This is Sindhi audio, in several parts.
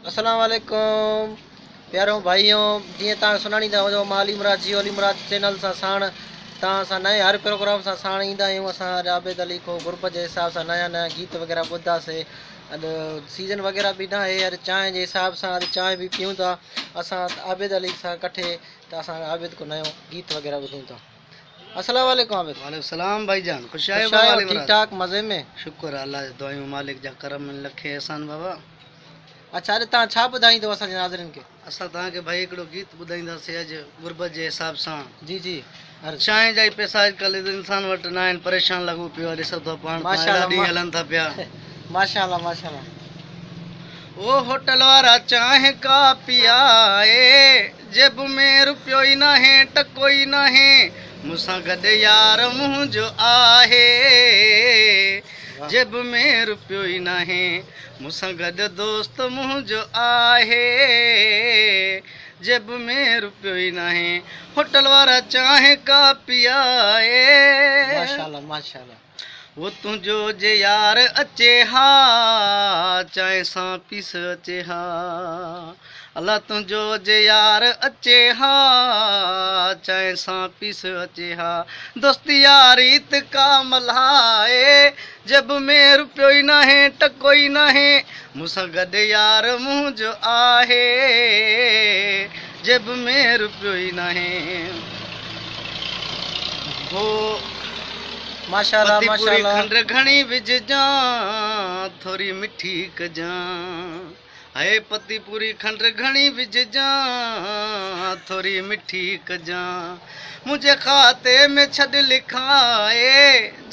اسلام عليڪم پيارو ڀائيو جيئن توهان سڃاڻيندا هجو مان علي مراد جيو علي مراد چينل سان ساڻ توهان سان نئين هر پروگرام سان ساڻ ايندا آهيون اسان اڄ عابد علي کو گروپ جي حساب سان نيا نيا گيت وغيره ٻڌاسي اڄ سيزن وغيره به ناهي اڄ چانهه جي حساب سان اڄ چانهه به پيون ٿا اسان عابد علي سان ڪٺي ته اسان عابد کو نيو گيت وغيره ٻڌون ٿا السلام عليڪم عابد. وعليڪم السلام ڀائي جان خوش آهيو خوش آهيو ٺيڪ ٺاڪ مزي ۾. شڪر الله جا دعايون مالڪ جا ڪرم آهن لکين احسان بابا. اڇا اڄ توهان ڇا ٻڌائيندو اسان جي ناظرين کي. اسان توهان کي ڀائي هڪڙو گيت ٻڌائينداسين اڄ غربت جي حساب سان. جي جي عرض. چانهه جا ئي پئسا اڄ ڪلهه انسان وٽ نه آهن پريشان لڳو پيو آهي ڏسو ٿا پاڻ توهان اهڙا ڏينهن هلن ٿا پيا. ماشاءالله ماشاءالله. او هوٽل وارا چانهه ڪا پيائي جيب ۾ روپيو ئي ناهي ٽڪو ئي ناهي مون سان گڏ يار منهنجو آهي جيب ۾ روپيو ئي ناهي مون سان گڏ دوست منهنجو آهي جيب ۾ روپيو ئي ناهي هوٽل وارا چانهه ڪا پيائي. ماشاءالله ماشاءالله. هو تنهنجو جي يار اچي ها چانهه سان پيس اچي ها الا تنهنجو جي يار اچي ها چانهه سان پيس اچي ها دوستي ياري ته ڪا ملهائي جيب ۾ روپيو ئي ناهي ٽڪو ئي ناهي مون سان گڏ يار منهنجو آهي جيب ۾ روپيو ئي ناهي هو ماشاءالله پتي پوري ماشاءالله. کنڊ گهڻي وجهجان ٿوري مٺي ڪجان هي پتي پوري کنڊ گهڻي وجهجان ٿوري مٺي ڪجان منهنجي کاتي ۾ ڇڏ لکائي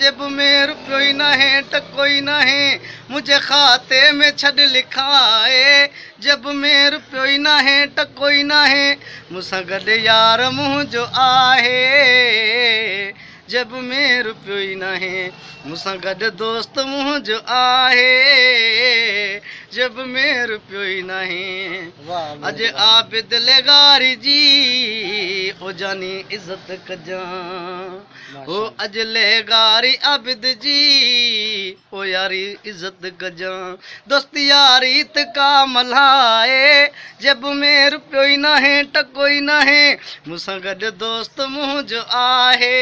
جيب ۾ روپيو ئي ناهي ٽڪو ئي ناهي منهنجي کاتي ۾ ڇڏ لکائي جيب ۾ روپيو ئي ناهي ٽڪو ئي ناهي مون سان گڏ يار منهنجو آهي جيب ۾ روپيو ئي ناهي مون سان گڏ دوست منهنجو آهي جيب ۾ روپيو ئي ناهي اڄ عابد لغاري جي او جاني عزت ڪجان هو اڄ لغاري عابد جي او ياري عزت ڪجان دوستي ياري ته ڪا ملهائي جيب ۾ روپيو ئي ناهي ٽڪو ئي ناهي مون سان گڏ دوست منهنجو آهي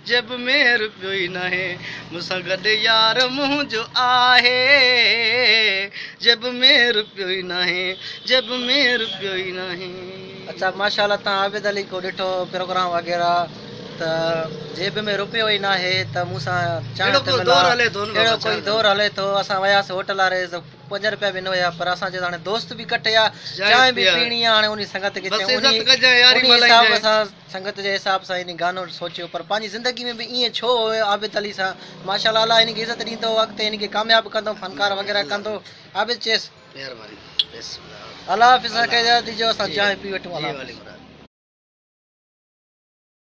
جيب ۾ روپيو ئي ناهي مون سان گڏ يار منهنجو آهي جيب ۾ روپيو ئي ناهي جيب ۾ روپيو ئي ناهي. اڇا ماشاءالله تان عابد علي کو ڏٺو پروگرام وغيره ته جيب ۾ روپيو ئي ناهي ته مون سان چانهه اهڙو ته ڪو ملا دور هلي ٿو نه اهڙو بابا ڇا ڪوئي دور هلي ٿو اسان وياسي هوٽل واري ته پنج روپيا به نه هيا پر اسان چيو ته هاڻي دوست به ڪٺي آ چانهه به پيڻي آ هاڻي انهي سنگت کي بس چيون عزت انهي ڪجانء ياري انهي حساب ملهائجانء. سان سنگت جي حساب سان انهي گانو سوچيو پر پنهنجي زندگي ۾ به ائين ڇو هيو عابد علي سان ماشاءالله الله انهي کي عزت ڏيندو اڳتي انهي کي ڪامياب ڪندو فنڪار وغيره ڪندو عابد چيس مهرباني بسم الله الله حافظ اسان کي اجازت ڏجو اسان چانهه پي وٺون جي الله والي حافظ. مراد.